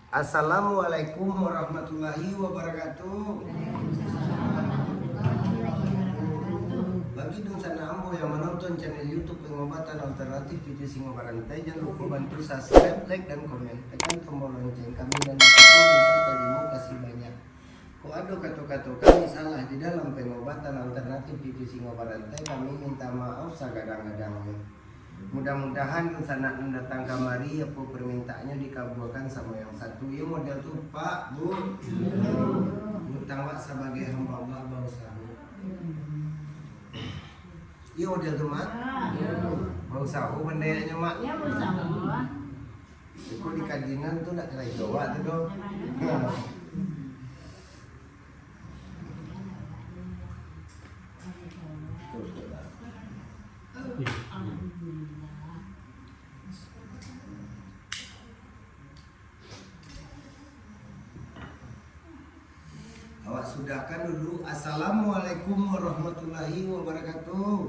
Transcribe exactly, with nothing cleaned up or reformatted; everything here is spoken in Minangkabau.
Assalamualaikum warahmatullahi wabarakatuh. Bagi dunsanak ambo yang manonton channel YouTube Pengobatan Alternatif P T Singo Barantai, jan lupo bantu subscribe, like, dan komen. Tekan tombol lonceng kami dan minta tarimo kasih banyak. Kok ado kato-kato kami salah di dalam Pengobatan Alternatif P T Singo Barantai, kami minta maaf sagadang-gadangnyo. Mudah-mudahan dunsanak nan datang kamari, apo permintaannyo dikabulkan samo yang satu. Iyo model tu, Pak, Bu. Utang awak sabagai hamba Allah, bausaho. Iyo model tu, Mak. Bausaho pandai nyo, Mak. Iyo, bausaho. Iko di Kadinan tu nak karajo awak tu doh. Awak sudahkan dulu. Assalamualaikum warahmatullahi wabarakatuh.